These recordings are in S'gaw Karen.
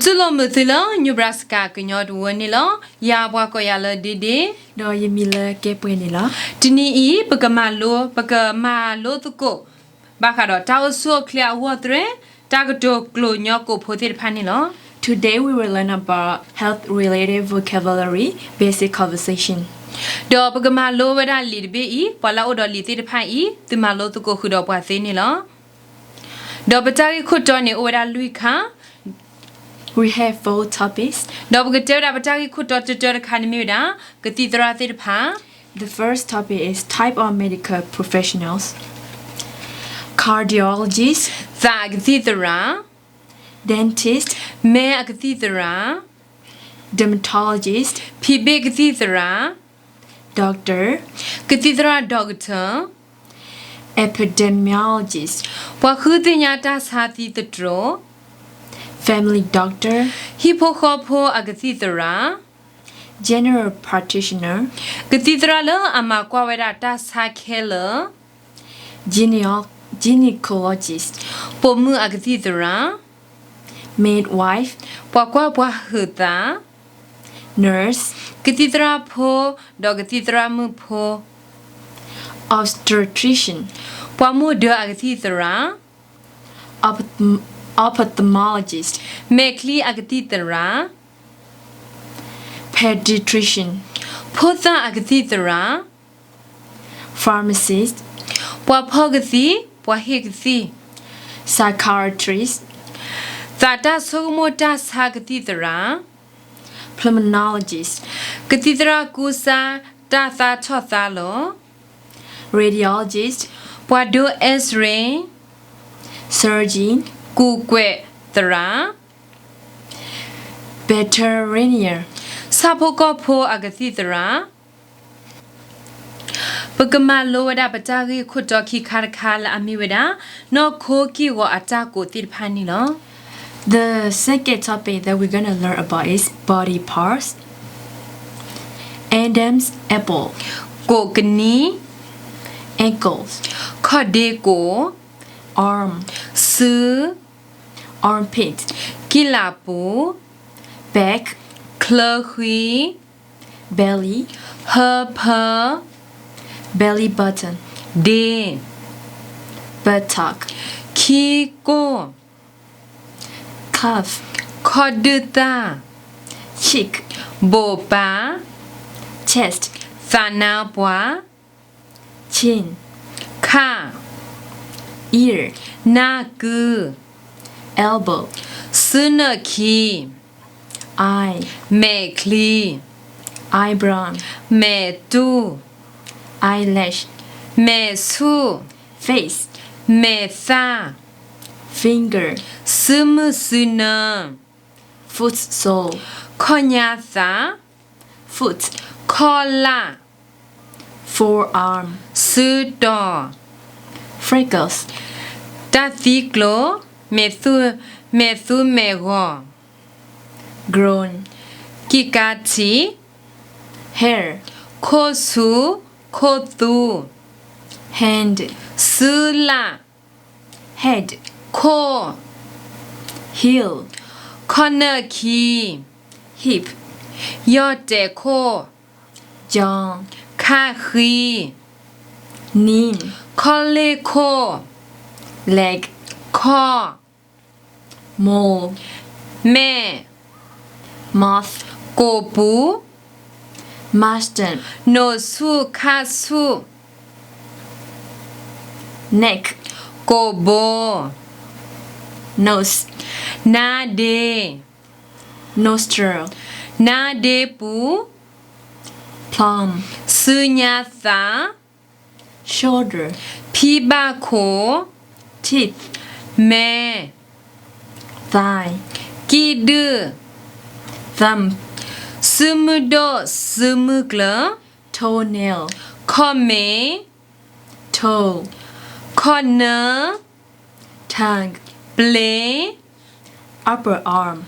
ဆိၣ်လိာ်မုာ်သုလၢ Nebraska ကညီတဝၢန့ၣ်လီၤ. ယၤပှၤကိးယၤလၢဒ့ဒ့, ဒီးယမံၤလၢကဲပှဲၤန့ၣ်လီၤ. တနံၤအံၤ ပကမၤလိ, ပကမၤလိသကိး ဘၣ်ဃးဒီးတၢ်အိၣ်ဆူၣ်အိၣ်ချ့အဂီၢ်သရဲ, တၢ်ကတိၤကျိာ်ညီကိာ်ဖိသ့ၣ်တဖၣ်န့ၣ်လီၤ. Today we will learn about health-related vocabulary, basic conversation. ဒီးပကမၤလိဝဲဒၣ်လံာ်တဘ့ၣ်အံၤ, ပှၤလၢအအိၣ်ဒီးလံာ်သ့ၣ်တဖၣ်အံၤ, သုမၤလိသကိးဃုာ်ဒီးပှၤသ့န့ၣ်လီၤ. ဒီးပတၢ်ဂ့ၢ်ခိၣ်တီန့ၣ်အိၣ်ဝဲဒၣ်လွံၢ်ခါ. We have four topics. ဒီးပကတဲဝဲဒၣ်ပတၢ်ဂ့ၢ်ခိၣ်တီတၢတၢတခါန့ၣ်မ့ၢ်ဝဲဒၣ် ကသံၣ်သရၣ်သ့ၣ်တဖၣ်. The first topic is type of medical professionals. Cardiologist, သးအကသံၣ်သရၣ်. Dentist, မဲအကသံၣ်သရၣ်. Dermatologist, ဖံးဘ့ၣ်ကသံၣ်သရၣ်. Doctor, ကသံၣ်သရၣ် doctor. Epidemiologist, ပှၤဃုသ့ၣ်ညါတၢ်ဆါသံသတြိာ်. Family doctor, ဟံၣ်ဖိဃီဖိအကသံၣ်သရၣ်. General practitioner, ကသံၣ်သရၣ်လၢအမၤကွၢ်ဝဲဒၣ်တၢ်ဆါခဲလၢာ်. Gyneo-, gynecologist, ပိာ်မုၣ်အကသံၣ်သရၣ်. Midwife, ပှၤကွၢ်ပှၤဟုးသး. Nurse, ကသံၣ်သရၣ်ဖိ ဒီးကသံၣ်သရၣ်မုၣ်ဖိ. Obstetrician, ပှၤမိၢ်ဒၢအကသံၣ်သရၣ်. Opth-, ophthalmologist, မဲာ်ချံအကသံၣ်သရၣ်. Pediatrician, ဖိသၣ်အကသံၣ်သရၣ်. Pharmacist, ပှၤဖီကသံၣ်, ပှၤဟ့ၣ်ကသံၣ်. Psychiatrist, သးတၢ်ဆိကမိၣ်တၢ်ဆါကသံၣ်သရၣ်. Pulmonologist, ကသံၣ်သရၣ်ကူစါတၢ်သါထီၣ်သါလီၤ. Radiologist, ပှၤဒိ X-ray. Surgeon, ကူကွဲးသရၣ်. Veterinarian, ဆၣ်ဖိကီၢ်ဖိအကသံၣ်သရၣ်. ပကမၤလိဝဲဒၣ်ပတၢ်ဂ့ၢ်ခိၣ်တီခံခါတခါလၢအမ့ၢ်ဝဲဒၣ် နီၢ်ခိက့ၢ်ဂီၤအတၢ်ကိးသ့ၣ်တဖၣ်န့ၣ်လီၤ. The second topic that we're gonna learn about is body parts. Adam's apple. ကိးကနံၣ်. Ankles. ခီၣ်ဒ့ကိာ်. Arm. စု. Armpit. ကံၣ်လးပူၤ. Back. ချၢဃံ. Belly. ဟၢဖၢ. Belly button. ဒ့. Buttock. ခံကိၢ်. Calf. ခီၣ်ဒုၣ်သၣ်. Cheek. ဘိးပၤ. Chest. သးနါပှၢ်. Chin. ခၣ်. Ear. နၢ်ကု. Elbow. စုနၢၣ်ခံ. Eye. မဲာ်ချံ. Eyebrow. မဲာ်တူၢ်. Eyelash. မဲာ်ဆူၣ်. Face. မဲာ်သၣ်. Finger. စုမုၢ်စုနၢ. Foot sole. ခီၣ်ညါသး. Foot. ခီၣ်လၣ်. Forearm. စုတီၤ. Freckles. တၢ်သံကျိာ်, မဲာ်သူ, မဲာ်သူမဲာ်ဂီၤ. Groin. ကံၢ်ကါထံး. Hair. ခိၣ်ဆူ, ခိၣ်သူ. Hand. စုလၣ်. Head. ခိၣ်. Heel. ခီၣ်နၢၣ်ခံ. Hip. ယီၢ်တဲာ်ခိၣ်. Jaw. ခၣ်ဃံ. Knee. ခီၣ်လ့ၢ်ခိၣ်. Leg. ခီၣ်. Mole. မဲာ်. Mouth. ကိာ်ပူၤ. Mustache. နိၣ်ဆူၣ်ခၣ်ဆူၣ်. Neck. ကိာ်ဘိ. Nose. နါဒ့. Nostril. နါဒ့ပူၤ. Plum. စုညါသး. Shoulder. ဖံဘၣ်ခိၣ်. Teeth. မဲ. Thigh. ကံၣ်ဒုၣ်. Thumb. စုမုၢ်ဒိၣ်, စုမုၢ်ကျၢၤ. Toenail. ခီၣ်မ့ၢ်. Toe. ခီၣ်နၢ. Tongue. ပျ့ၤ. Upper arm.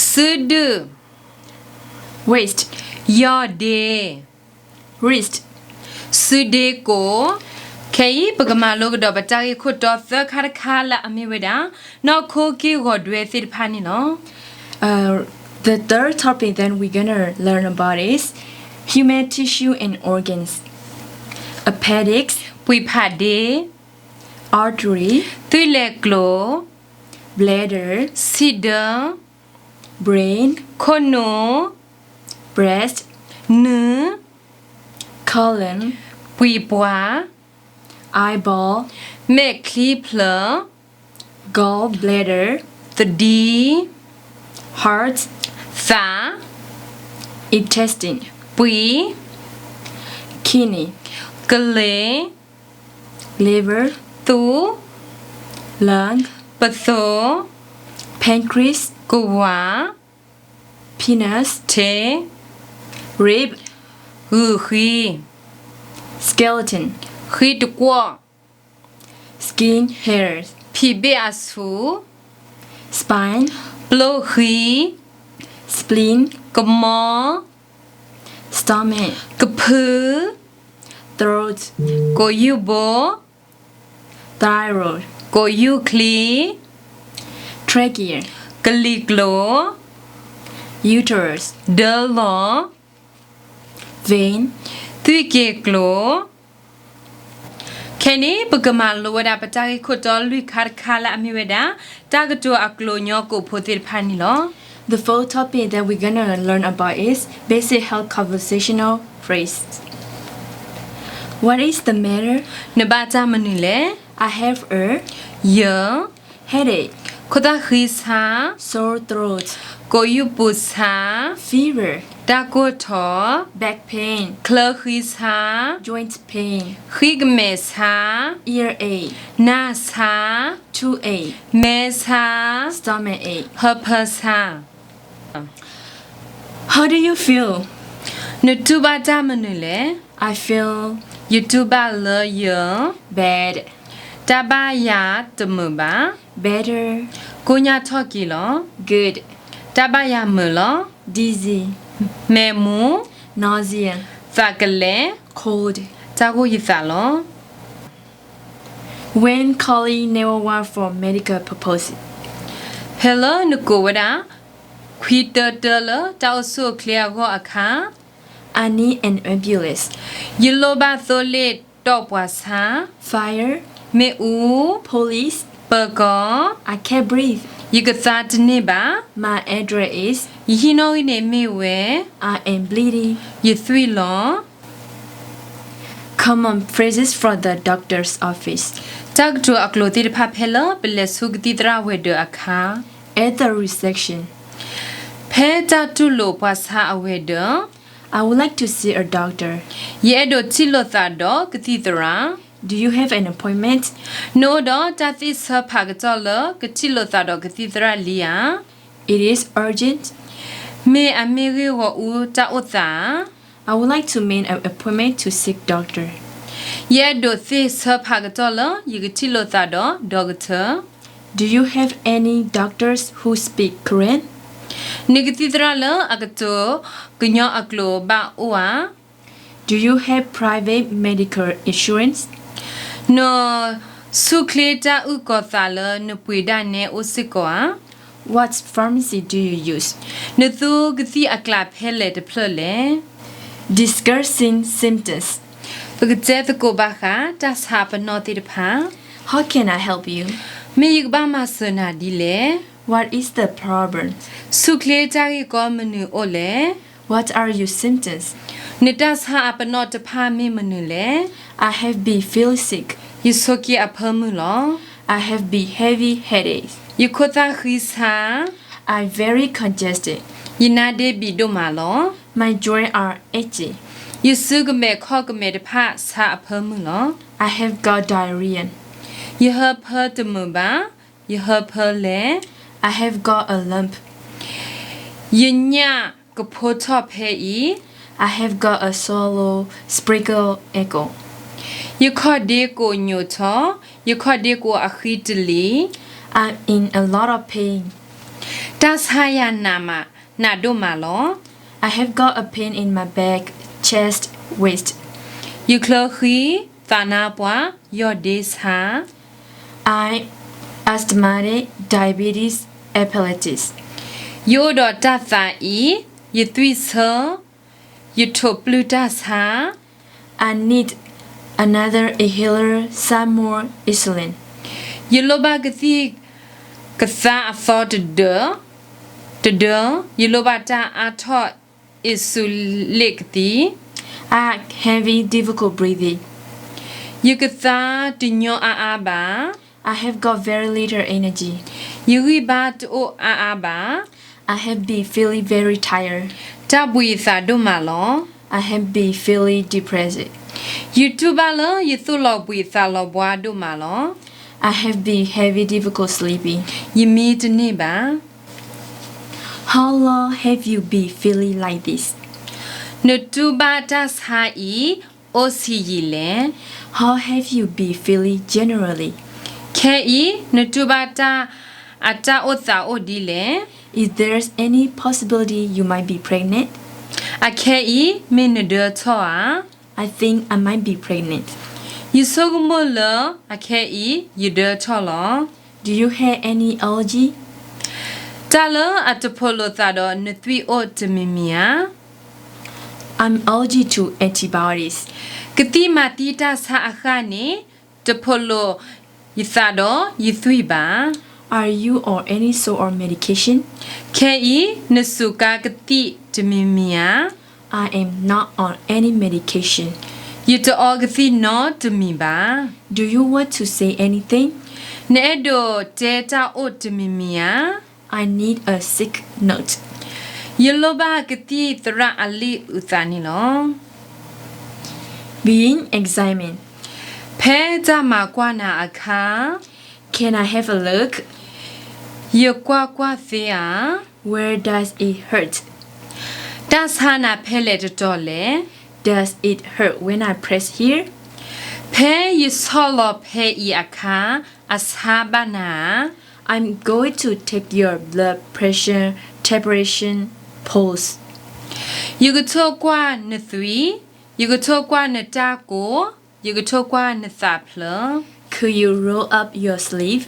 စုဒုၣ်. Waist. ယီၢ်ဒ့. Wrist. စုဒ့ကိာ်. ခဲအံၤ ပကမၤလိကဒီးပတၢ်ဂ့ၢ်ခိၣ်တီသၢခါတခါလၢအမ့ၢ်ဝဲဒၣ် နီၢ်ခိက့ၢ်ဂီၤဒွဲသ့ၣ်တဖၣ်န့ၣ်လီၤ. The third topic that we're gonna learn about is human tissue and organs. Appendix, ပှံာ်ဖးဒ့, artery, သွံၣ်လဲၤကျိၤ, bladder, ဆံးဒၢ, brain, ခိၣ်နူာ်, breast, နူ, colon, ပှံာ်ပှၢ်, eyeball, မဲာ်ချံဖျၢၣ်, gall bladder, သဒံ, heart, သး, intestine, ပှံာ်, kidney, ကလ့ၤ, liver, သူ, lung, ပသိၣ်, pancreas, ကဝၤ, penis, ထံ, rib, ဂုၢ်ဃံ, skeleton, ဃံတကွီၢ်, skin hairs, ဖံးဘ့ၣ်အဆူၣ်, spine, ပျိၢ်ဃံ, spleen, ကမီ, stomach, ကဖု, throat, ကိာ်ယူၢ်ဘိ, thyroid, ကိာ်ယူၢ်ချံ, trachea, ကလံၤကျိၤ, uterus, ဒၢလီၢ်, vein, သွံၣ်က့ၤကျိၤ. ခဲအံၤန့ၣ် ပကမၤလိဝဲဒၣ်ပတၢ်ဂ့ၢ်ခိၣ်တီလွံၢ်ခါတခါလၢအမ့ၢ်ဝဲဒၣ် တၢ်ကတိၤအကျိၤညီကိာ်ဖိသ့ၣ်တဖၣ်န့ၣ်လီၤ. The fourth topic that we're gonna learn about is basic health conversational phrases. What is the matter? နဘၣ်တၢ်မနုၤလဲၣ်. I have a, ယ, headache, ခိၣ်သၣ်ဃံဆါ, sore throat, ကိာ်ယူၢ်ပူၤဆါ, fever, တၢ်ကိၢ်ထီၣ်, back pain, ချၢဃံဆါ, joint pain, ဃံကမဲာ်ဆါ, earache, နၢ်ဆါ, toothache, မဲဆါ, stomach ache, ဟၢဖၢဆါ. How do you feel? နတူၢ်ဘၣ်တၢ်မနုၤလဲၣ်. I feel, ယတူၢ်ဘၣ်လၢယ, bad, တၢ်ဘၣ်ယၤတမုာ်ဘၣ်, better, ကိညၢ်ထီၣ်က့ၤလီၤ. Good, တၢ်ဘၣ်ယၤမုာ်လီၤ. Dizzy, မဲးမူ, nausea, သးကလဲၤ, cold, တၢ်ဂိၢ်ယသးလီၤ. When calling nine one one for medical purposes. ဖဲလၢနကိးဝဲဒၣ် ခွံတၢတၢလၢတၢ်အိၣ်ဆူၣ်အိၣ်ချ့အဂီၢ်အခါ, I need an ambulance. ယလိၣ်ဘၣ်သိလ့ၣ်တီၢ်ပှၤဆါ, fire, မ့ၣ်အူ, police, ပၢၤကီၢ်, I can't breathe. ယကသါတန့ၢ်ဘၣ်. My address is, ယဟံၣ်နီၣ်ဂံၢ်န့ၣ်မ့ၢ်ဝဲ, I am bleeding. ယသွံၣ်လီၤ. Common phrases from the doctor's office. တၢ်ကတိၤအကျိၤသ့ၣ်တဖၣ်ဖဲလၢပလဲၤဆူကသံၣ်သရၣ်ဝဲၤဒၢးအခါ. At the reception. ဖဲတၢ်တူၢ်လိာ်ပှၤဆါအဝဲၤဒၢး. I would like to see a doctor. ယအဲၣ်ဒိးထံၣ်လိာ်သးဒီးကသံၣ်သရၣ်. Do you have an appointment? နအိၣ်ဒီးတၢ်သ့ၣ်ဆၢဖးကတီၢ်လၢကထံၣ်လိာ်သးဒီးကသံၣ်သရၣ်လံဧါ. It is urgent. မ့ၢ်အမ့ၢ်ဂ့ၢ်ဂီၢ်အူတၢ်အိၣ်သးဧါ. I would like to make an appointment to seek doctor. ယအဲၣ်ဒိးသ့ၣ်ဆၢဖးကတီၢ်လၢယကထံၣ်လိာ်သးဒီး doctor. Do you have any doctors who speak Karen? နကသံၣ်သရၣ်လၢအကတိၤကညီအကျိာ်ဘၣ်အိၣ်ဧါ. Do you have private medical insurance? နဆူၣ်ချ့တၢ်အုၣ်ကီၤသးလၢနပှ့ၤဒၣ်နဲအိၣ်စ့ၢ်ကီးဧါ. What pharmacy do you use? နသူကသံၣ်အကျးဖဲလဲၣ်တဖျၢၣ်လဲၣ်. Discussing symptoms. ပကတဲသကိးဘၣ်ဃးတၢ်ဆါအပနီၣ်သ့ၣ်တဖၣ်. How can I help you? မ့ၢ်ယကဘၣ်မၤစၢၤနၤဒ်လဲၣ်. What is the problem? ဆူၣ်ချ့တၢ်ဂ့ၢ်ကီမနုၤအိၣ်လဲၣ်. What are your symptoms? နတၢ်ဆါအပနီၣ်တဖၣ်မ့ၢ်မနုၤလဲၣ်. I have been feeling sick. ယဆိးက့ၤအဖၢမုၢ်လီၤ. I have been having headaches. ယခိၣ်သၣ်ဃံဆါ. I'm very congested. ယနါဒ့ဘံးဒိၣ်မးလီၤ. My joints are achy. ယစုကမဲာ်ခီၣ်ကမဲာ်တဖၣ်ဆါအဖၢမုၢ်လီၤ. I have got diarrhea. ယဟၢဖၢတမုာ်ဘၣ်. ယဟၢဖၢလဲၣ်. I have got a lump. ယညၣ်ကဖိထီၣ်ဖဲအံၤ. I have got a swollen spherical ankle. ယခီၣ်ဒ့ကိးညိးထီၣ်, ယခီၣ်ဒ့ကိးအဃံတလံၤ. I'm in a lot of pain. တၢ်ဆါယၤနးမး, နးဒိၣ်မးလီၤ. I have got a pain in my back, chest, waist. ယချၢဃံ, သးနါပှၢ်, ယီၢ်ဒ့ဆါ. I asthmatic, diabetes, epilepsy. ယအိၣ်ဒီးတၢ်သးအံၤ, ယသွံၣ်ဆၢ, ယထိးပျုၢ်တၢ်ဆါ, I need another inhaler, some more insulin. ယလိၣ်ဘၣ်ကသံၣ်ကသါအသီတဒၢ, တဒၢ, ယလိၣ်ဘၣ်တၢ်အါထီၣ်အ့ၣ်စူလ့ၣ်ကသံၣ်, I have heavy, difficult breathing. ယကသါတညီအါအါဘၣ်. I have got very little energy. ယဂံၢ်ဘါတအိၣ်အါအါဘၣ်. I have been feeling very tired. တၢ်ဘှံးယသးဒိၣ်မးလီၤ. I have been feeling depressed. ယတူၢ်ဘၣ်လၢယသူၣ်လီၤဘှံးသးလီၤဘှါဒိၣ်မးလီၤ. I have been having difficult sleeping. ယမံတန့ၢ်ဘၣ်. How long have you been feeling like this? နတူၢ်ဘၣ်တၢ်ဆါအံၤ အိၣ်ဆံးယံာ်လဲၣ်. How have you been feeling generally? ခဲအံၤ နတူၢ်ဘၣ်တၢ်အတၢ်အိၣ်သးအိၣ်ဒ်လဲၣ်. Is there any possibility you might be pregnant? အခဲအံၤ မ့ၢ်နဒၢထီၣ်ဧါ. I think I might be pregnant. ယဆိကမိၣ်လၢ အခဲအံၤ ယဒၢထီၣ်လီၤ. Do you have any allergy? တၢ်လၢအတဖိးလိာ်သးဒီးနသွံၣ်အိၣ်တမံၤမံၤဧါ. I'm allergic to antibiotics. ကသံၣ်မၤသံတၢ်ဆါအဃၣ်န့ၣ် တဖိးလိာ်ယသးဒီးယသွံၣ်ဘၣ်. Are you on any sort of medication? ခဲအံၤ နစူးကါကသံၣ်တမံၤမံၤဧါ. I am not on any medication. ယတအီကသံၣ်နီတမံၤဘၣ်. Do you want to say anything? နအဲၣ်ဒိးတဲတၢ်အိၣ်တမံၤမံၤဧါ. I need a sick note. ယလိၣ်ဘၣ်ကသံၣ်သရၣ်အလံာ်အုးသးန့ၣ်လီၤ. Being examined. ဖဲတၢ်မၤကွၢ်နၤအခါ. Can I have a look? ယကွၢ်ကွၢ်သ့ဧါ. Where does it hurt? တၢ်ဆါနၤဖဲလဲၣ်တတီၤလဲၣ်. Does it hurt when I press here? ဖဲယဆီၣ်လီၤဖဲအံၤအခါ အဆါဘၣ်နၤဧါ. I'm going to take your blood pressure temperature pulse. ယကထိၣ်ကွၢ်နသွံၣ်, ယကထိၣ်ကွၢ်နတၢ်ကိၢ်, ယကထိၣ်ကွၢ်နသးဖျၢၣ်. Could you roll up your sleeve?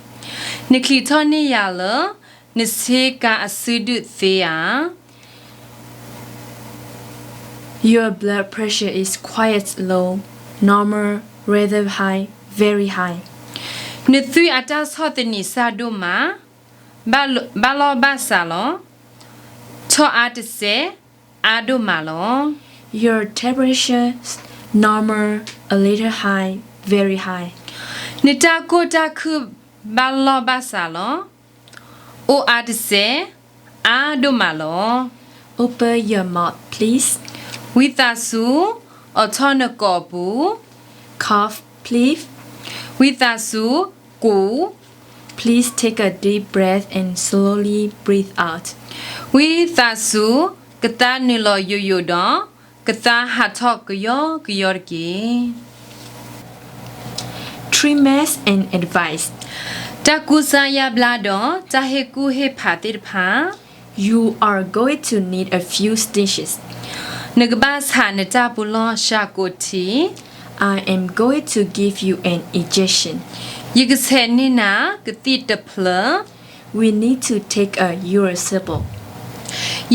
နချံးထီၣ်န့ၢ်ယၤလၢ နဆ့ကၤအစုဒုးသ့ဧါ. Your blood pressure is quite low, normal, rather high, very high. နသွံၣ်အတၢ်ဆီၣ်သနံးစၢ်ဒိၣ်မး, ဘၣ်လီၢ်ဘၣ်စးလီၤ. ထီၣ်အါတစဲး, အါဒိၣ်မးလီၤ. Your temperature normal, a little high, very high. နတၢ်ကိၢ်တၢ်ခုၣ်ဘၣ်လီၢ်ဘၣ်စးလီၤ. အိၣ်အါတစဲး, အါဒိၣ်မးလီၤ. Open your mouth, please. ဝံသးစူၤ, အိးထီၣ်နကိာ်ပူၤ. Cough, please. ဝံသးစူၤ, ကူး. Please take a deep breath and slowly breathe out. ဝံသးစူၤ, ကသါနုာ်လီၤယိာ်ယိာ်ဒီး ကသါဟးထီၣ်ကယီကယီတက့ၢ်. Treatments and advice. တၢ်ကူစါယါဘျါဒီး တၢ်ဟ့ၣ်ကူၣ်ဟ့ၣ်ဖးသ့ၣ်တဖၣ်. You are going to need a few stitches. နကဘၣ်ဆးနတၢ်ပူၤလီၢ်ၡၤကိးထံး. I am going to give you an injection. ယကဆဲးန့ၢ်နၤကသံၣ်တဖျၢၣ်. We need to take a urine sample.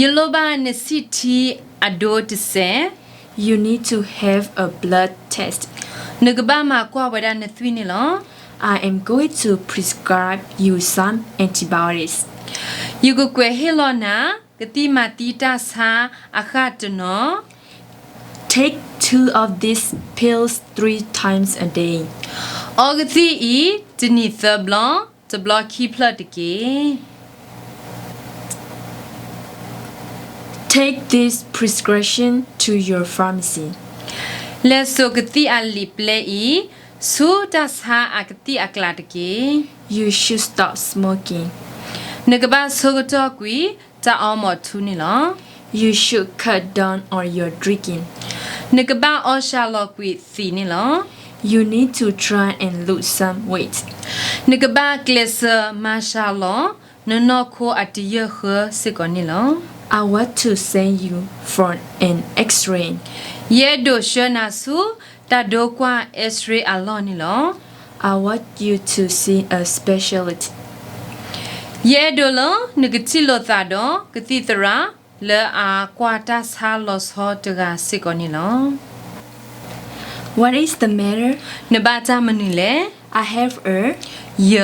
ယလိၣ်ဘၣ်နဆံၣ်ထံအဒိတစဲး. You need to have a blood test. နကဘၣ်မၤကွၢ်ဝဲဒၣ်နသွံၣ်န့ၣ်လီၤ. I am going to prescribe you some antibiotics. ယကကွဲးဟ့ၣ်လီၤနၤ ကသံၣ်မၤသံတၢ်ဆါအဃၣ်တနီၤ. Take two of these pills three times a day. အီကသံၣ်အံၤတနံၤသၢဘျီ, တဘျီခံဖျၢၣ်တက့ၢ်. Take this prescription to your pharmacy. လဲၤစိာ်ကသံၣ်အလံာ်ပျဲအံၤ ဆူတၢ်ဆါအကသံၣ်အကျးတက့ၢ်. You should stop smoking. နကဘၣ်ဆိကတီၢ်ကွံာ်တၢ်အီမီၤထူန့ၣ်လီၤ. You should cut down on your drinking. နကဘၣ်အီၣ်စှၤလီၤကွံာ်သံးန့ၣ်လီၤ. You need to try and lose some weight. နကဘၣ်ကျဲးစၢးမၤစှၤလီၤ နနီၢ်ခိအတယၢၢ်ဃၢစ့ၢ်ကီးန့ၣ်လီၤ. I want to send you for an X-ray. ယအဲၣ်ဒိးဆှၢနၤဆူတၢ်ဒိကွၢ် X-ray အလီၢ်န့ၣ်လီၤ. I want you to see a specialist. ယအဲၣ်ဒိးလၢနကထံၣ်လိာ်သးဒီးကသံၣ်သရၣ် လၢအကွၢ်တၢ်ဆါလီၤဆီတဂၤစ့ၢ်ကီးန့ၣ်လီၤ. What is the matter? နဘၣ်တၢ်မနုၤလဲၣ်. I have a ယ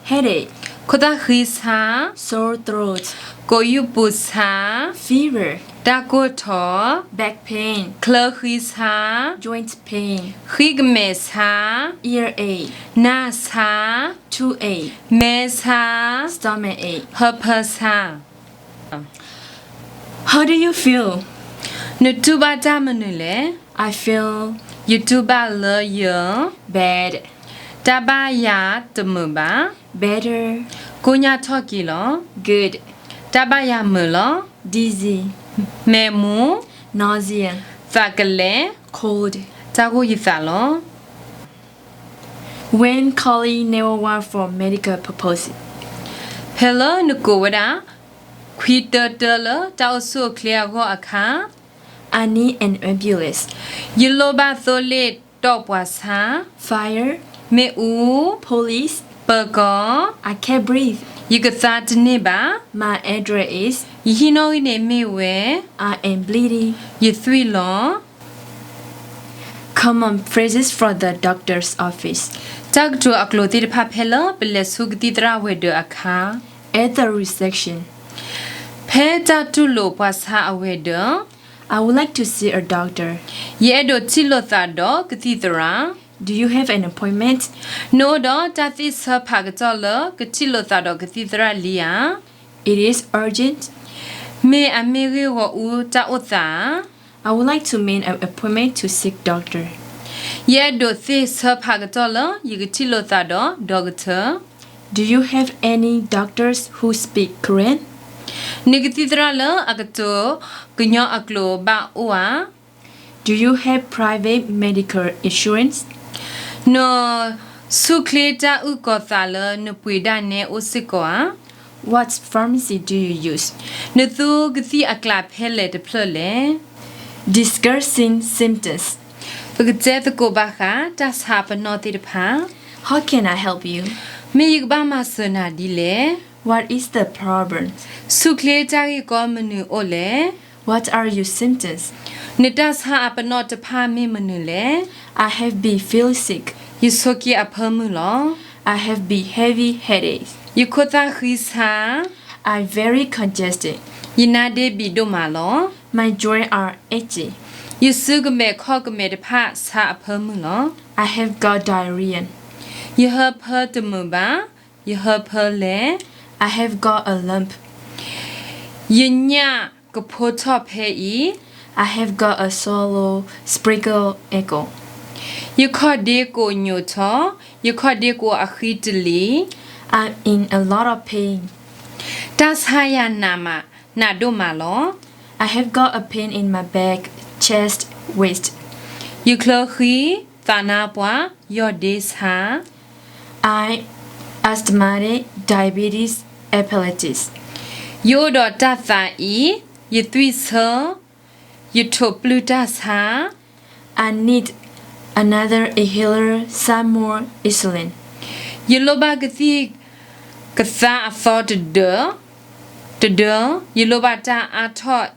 headache. ခိၣ်သၣ်ဃံဆါ. Sore throat. ကိးယူၢ်ပူၤဆါ. Fever. တၢ်ကိၢ်ထီၣ်. Back pain. ချၢဃံဆါ. Joint pain. ဃံကမဲာ်ဆါ. Earache. နၢ်ဆါ. Toothache. မဲဆါ. Stomachache. ဟၢဖၢဆါ. How do you feel? နတူၢ်ဘၣ်တၢ်မနုၤလဲၣ်. I feel ယတူၢ်ဘၣ်လၢယ bad. တၢ်ဘၣ်ယၤတမုာ်ဘၣ်. Better. ကိညၢ်ထီၣ်က့ၤလီၤ. Good. တၢ်ဘၣ်ယၤမုာ်လီၤ. Dizzy. မဲးမူၤ. Nausea. သးကလဲၤ. Cold. တၢ်ဂိၢ်ယသးလီၤ. When calling nine one one for medical purposes. ဖဲလၢနကိးဝဲဒၣ် ခွံတၢတၢလၢတၢ်အိၣ်ဆူၣ်အိၣ်ချ့အဂီၢ်အခါ. I need an ambulance. ယလိၣ်ဘၣ်သိလ့ၣ်တီၢ်ပှၤဆါ. Fire. မ့ၣ်အူ. Police. ပၢၤကီၢ်. I can't breathe. ယကသါတန့ၢ်ဘၣ်. My address is. ယဟံၣ်နီၣ်ဂံၢ်န့ၣ်မ့ၢ်ဝဲ. I am bleeding. ယသွံၣ်လီၤ. Common phrases for the doctor's office. တၢ်ကတိၤအကျိၤသ့ၣ်တဖၣ်ဖဲလၢပလဲၤဆူကသံၣ်သရၣ်ဝဲၤဒၢးအခါ. At the reception. ဖဲတၢ်တူၢ်လိာ်ပှၤဆါအဝဲၤဒၢး. I would like to see a doctor. ယအဲၣ်ဒိးထံၣ်လိာ်သးဒီးကသံၣ်သရၣ်. Do you have an appointment? နအိၣ်ဒီးတၢ်သ့ၣ်ဆၢဖးကတီၢ်လၢကထံၣ်လိာ်သးဒီးကသံၣ်သရၣ်လံဧါ. It is urgent. မ့ၢ်အမ့ၢ်ဂ့ၢ်ဂီၢ်အူတၢ်အိၣ်သးဧါ. I would like to make an appointment to seek doctor. ယအဲၣ်ဒိးသ့ၣ်ဆၢဖးကတီၢ်လၢယကထံၣ်လိာ်သးဒီး doctor. Do you have any doctors who speak Korean? နကသံၣ်သရၣ်လၢအကတိၤကညီအကျိာ်ဘၣ်အိၣ်ဧါ. Do you have private medical insurance? နဆူၣ်ချ့တၢ်အုၣ်ကီၤသးလၢနပှ့ၤဒၣ်နဲအိၣ်စ့ၢ်ကီးဧါ. What pharmacy do you use? နသူကသံၣ်အကျးဖဲလဲၣ်တဖျၢၣ်လဲၣ်. Discussing symptoms. ပကတဲသကိးဘၣ်ဃးတၢ်ဆါအပနီၣ်သ့ၣ်တဖၣ်. How can I help you? မ့ၢ်ယကဘၣ်မၤစၢၤနၤဒ်လဲၣ်. What is the problem? ဆူၣ်ချ့တၢ်ဂ့ၢ်ကီမနုၤအိၣ်လဲၣ်. What are your symptoms? နတၢ်ဆါအပနီၣ်တဖၣ်မ့ၢ်မနုၤလဲၣ်. I have been feeling sick. ယဆိးက့ၤအဖၢမုၢ်လီၤ. I have been having headaches. ယခိၣ်သၣ်ဃံဆါ. I'm very congested. ယနါဒ့ဘံးဒိၣ်မးလီၤ. My joints are achy. ယစုကမဲာ်ခီၣ်ကမဲာ်တဖၣ်ဆါအဖၢမုၢ်လီၤ. I have got diarrhea. ယဟၢဖၢတမုာ်ဘၣ်. ယဟၢဖၢလဲၣ်. I have got a lump. ယညၣ်ကဖိထီၣ်ဖဲအံၤ. I have got a swollen spherical ankle. ယခီၣ်ဒ့ကိးညိးထီၣ်, ယခီၣ်ဒ့ကိးအဃံတလံၤ. I'm in a lot of pain. တၢ်ဆါယၤနးမး, နးဒိၣ်မးလီၤ. I have got a pain in my back, chest, waist. ယချၢဃံ, သးနါပှၢ်, ယီၢ်ဒ့ဆါ. I asthmatic, diabetes, epilepsy. ယအိၣ်ဒီးတၢ်သးအံၤ, ယသွံၣ်ဆၢ, ယထိၣ်ပျုၢ်တၢ်ဆါ. I need another inhaler, some more insulin. ယလိၣ်ဘၣ်ကသံၣ်ကသါအသီတဒၢ, တဒၢ, ယလိၣ်ဘၣ်တၢ်အါထီၣ်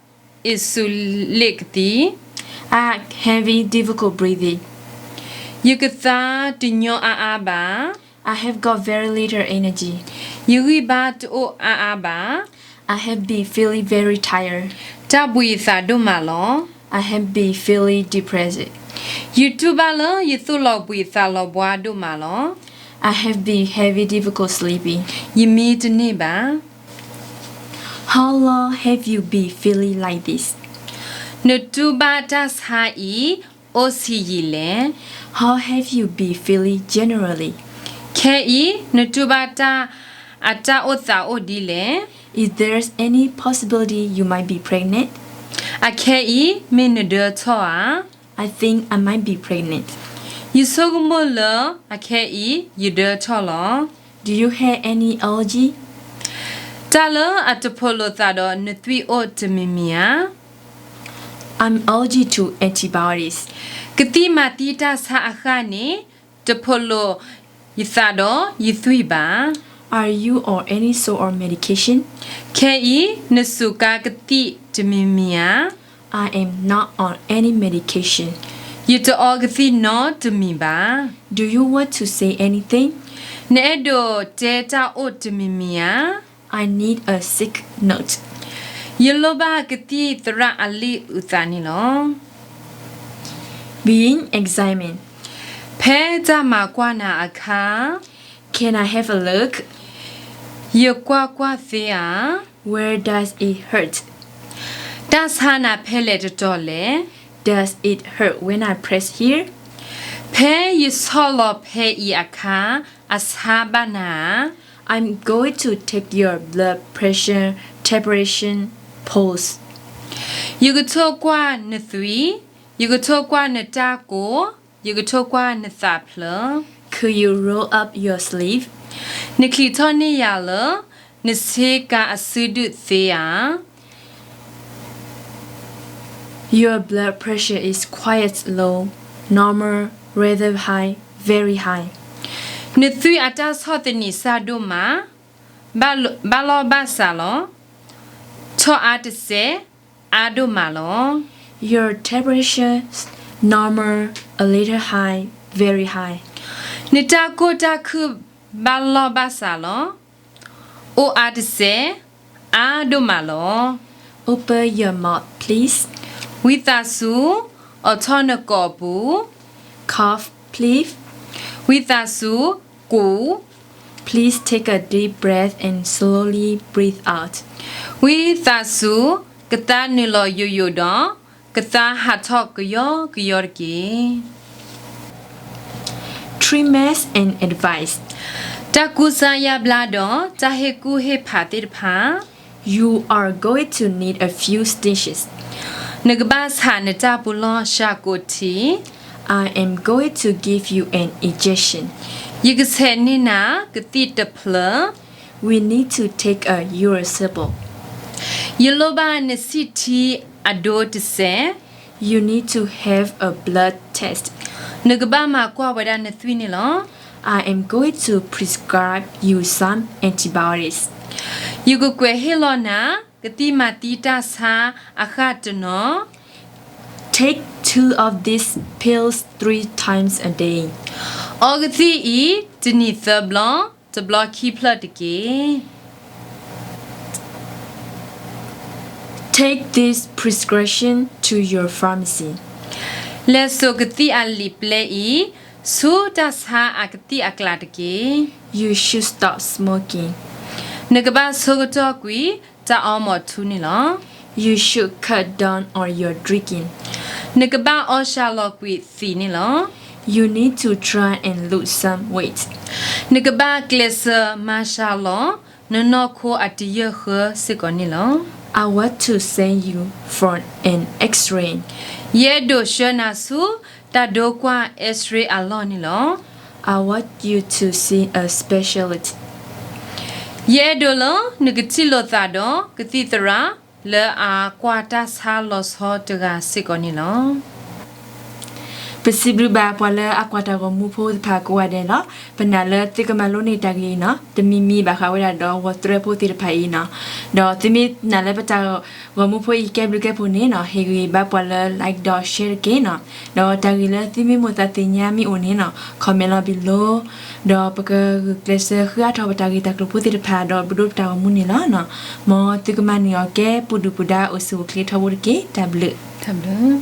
insulin ကသံၣ်. I having difficult breathing. ယကသါတညီအါအါဘၣ်. I have got very little energy. ယဂံၢ်ဘါတအိၣ်အါအါဘၣ်. I have been feeling very tired. တၢ်ဘှံးယသးဒိၣ်မးလီၤ. I have been feeling depressed. ယတူၢ်ဘၣ်လၢယသူၣ်လီၤဘှံးသးလီၤဘှါဒိၣ်မးလီၤ. I have been having difficult sleeping. ယမံတန့ၢ်ဘၣ်. How long have you been feeling like this? နတူၢ်ဘၣ်တၢ်ဆါအံၤ အိၣ်ဆံးယံာ်လဲၣ်. How have you been feeling generally? ခဲအံၤ နတူၢ်ဘၣ်တၢ် အတၢ်အိၣ်သးအိၣ်ဒ်လဲၣ်. Is there any possibility you might be pregnant? အခဲအံၤ မ့ၢ်နဒၢထီၣ်ဧါ. I think I might be pregnant. ယဆိကမိၣ်လၢအခဲအံၤ ယဒၢထီၣ်လီၤ. Do you have any allergy? တၢ်လၢအတဖိးလိာ်သးဒီးနသွံၣ်အိၣ်တမံၤမံၤဧါ. I'm allergic to antibiotics. ကသံၣ်မၤသံတၢ်ဆါအဃၣ်န့ၣ် တဖိးလိာ်ယသးဒီးယသွံၣ်ဘၣ်. Are you on any sort of medication? ခဲအံၤ နစူးကါကသံၣ်တမံၤမံၤဧါ. I am not on any medication. ယတအီကသံၣ်နီတမံၤဘၣ်. Do you want to say anything? နအဲၣ်ဒိးတဲတၢ်အိၣ်တမံၤမံၤဧါ. I need a sick note. ယလိၣ်ဘၣ်ကသံၣ်သရၣ်အလံာ်အုးသးန့ၣ်လီၤ. Being examined. ဖဲတၢ်မၤကွၢ်နၤအခါ. Can I have a look? ယကွၢ်ကွၢ်သ့ဧါ. Where does it hurt? တၢ်ဆါနၤဖဲလဲၣ်တတီၤလဲၣ်. Does it hurt when I press here? ဖဲယဆီၣ်လီၤဖဲအံၤအခါ အဆါဘၣ်နၤဧါ. I'm going to take your blood pressure temperature pulse. ယကထိၣ်ကွၢ်နသွံၣ်, ယကထိၣ်ကွၢ်နတၢ်ကိၢ်, ယကထိၣ်ကွၢ်နသးဖျၢၣ်. Could you roll up your sleeve? နချံးထီၣ်န့ၢ်ယၤလၢ နဆ့ကၤအစုဒုးသ့ဧါ. Your blood pressure is quite low, normal, rather high, very high. နသွံၣ်အတၢ်ဆီၣ်သနံးစၢ်ဒိၣ်မး, ဘၣ်လီၢ်ဘၣ်စးလီၤ. ထီၣ်အါတစဲး, အါဒိၣ်မးလီၤ. Your temperature normal, a little high, very high. နတၢ်ကိၢ်တၢ်ခုၣ်ဘၣ်လီၢ်ဘၣ်စးလီၤ. အိၣ်အါတစဲး, အါဒိၣ်မးလီၤ. Open your mouth, please. ဝံသးစူၤ, အိးထီၣ်နကိာ်ပူၤ. Cough, please. ဝံသးစူၤ, ကူး. Please take a deep breath and slowly breathe out. ဝံသးစူၤ, ကသါနုာ်လီၤယိာ်ယိာ်ဒီး ကသါဟးထီၣ်ကယီကယီတက့ၢ်. Treatments and advice. တၢ်ကူစါယါဘျါဒီး တၢ်ဟ့ၣ်ကူၣ်ဟ့ၣ်ဖးသ့ၣ်တဖၣ်. You are going to need a few stitches. နကဘၣ်ဆးနတၢ်ပူၤလီၢ်ဆှးကိးထံး. I am going to give you an injection. ယကဆဲးန့ၢ်နၤကသံၣ်တဖျၢၣ်. We need to take a urine sample. ယလိၣ်ဘၣ်နဆံၣ်ထံအဒိတစဲး. You need to have a blood test. နကဘၣ်မၤကွၢ်ဝဲဒၣ်နသွံၣ်န့ၣ်လီၤ. I am going to prescribe you some antibiotics. ယကကွဲးဟ့ၣ်လီၤနၤ ကသံၣ်မၤသံတၢ်ဆါအဃၣ်တနီၤ. Take two of these pills three times a day. အီကသံၣ်အံၤ တနံၤသၢဘျီ, တဘျီခံဖျၢၣ်တက့ၢ်. Take this prescription to your pharmacy. လဲၤစိာ်ကသံၣ်အလံာ်ပျဲအံၤ ဆူတၢ်ဆါအကသံၣ်အကျးတက့ၢ်. You should stop smoking. နကဘၣ်ဆိကတီၢ်ကွံာ်တၢ်အီမိာ်ထူန့ၣ်လီၤ. You should cut down on your drinking. နကဘၣ်အီစှၤလီၤကွံာ်သံးန့ၣ်လီၤ. You need to try and lose some weight. နကဘၣ်ကျဲးစၢးမၤစှၤလီၤ နနီၢ်ခိအတယၢၢ်ဃၢစ့ၢ်ကီးန့ၣ်လီၤ. I want to send you for an X-ray. ယအဲၣ်ဒိးဆှၢနၤဆူတၢ်ဒိကွၢ် X-ray အလီၢ်န့ၣ်လီၤ. I want you to see a specialist. ယအဲၣ်ဒိးလၢနကထံၣ်လိာ်သးဒီးကသံၣ်သရၣ် လၢအကွၢ်တၢ်ဆါလီၤဆီတဂၤစ့ၢ်ကီးန့ၣ်လီၤ. ပစံးဘျုးဘၣ်ပှၤလၢအကွၢ်တၢ်ဂီၤမူဖိသ့ၣ်တဖၣ်ကိးဂၤဒဲးလီၤ. ပနာ်လၢသုကမၤလိန့ၢ်တၢ်ဂ့ၢ်အံၤနီၤ, တမံၤမံၤဘၣ်ဃးဝဲဒၣ်ဒီးဂီၤတြဲၤဖိသ့ၣ်တဖၣ်အံၤနီၤ. ဒီးသုမ့ၢ်နာ်လၢပတၢ်ဂီၤမူဖိအံၤကဲဘျုးကဲဖှိၣ်န့ၣ်နီၤ, ဟ့ၣ်ဂံၢ်ဘါပှၤလၢ like ဒီး share တက့ၢ်နီၤ. ဒီးတၢ်ဂ့ၢ်လၢသုမ့ၢ်မိၣ်သးသ့ၣ်ညါမ့ၢ်အိၣ်န့ၣ်နီၤ, comment လီၤ below. ဒီးပကဂုာ်ကျဲးစၢးဃုအါထီၣ်ပတၢ်ဂ့ၢ်တၢ်ကျိၤဖိသ့ၣ်တဖၣ် ဒီးပဒိပတၢ်ဂီၤမူန့ၣ်လီၤ. မ်သုကမၤန့ၢ်အီၤကဲပူၤဒုၣ်ပူၤဒါအိၣ်ဆူၣ်အိၣ်ချ့ထီဘိတက့ၢ်. တၢ်ဘျုး. တၢ်ဘျုး.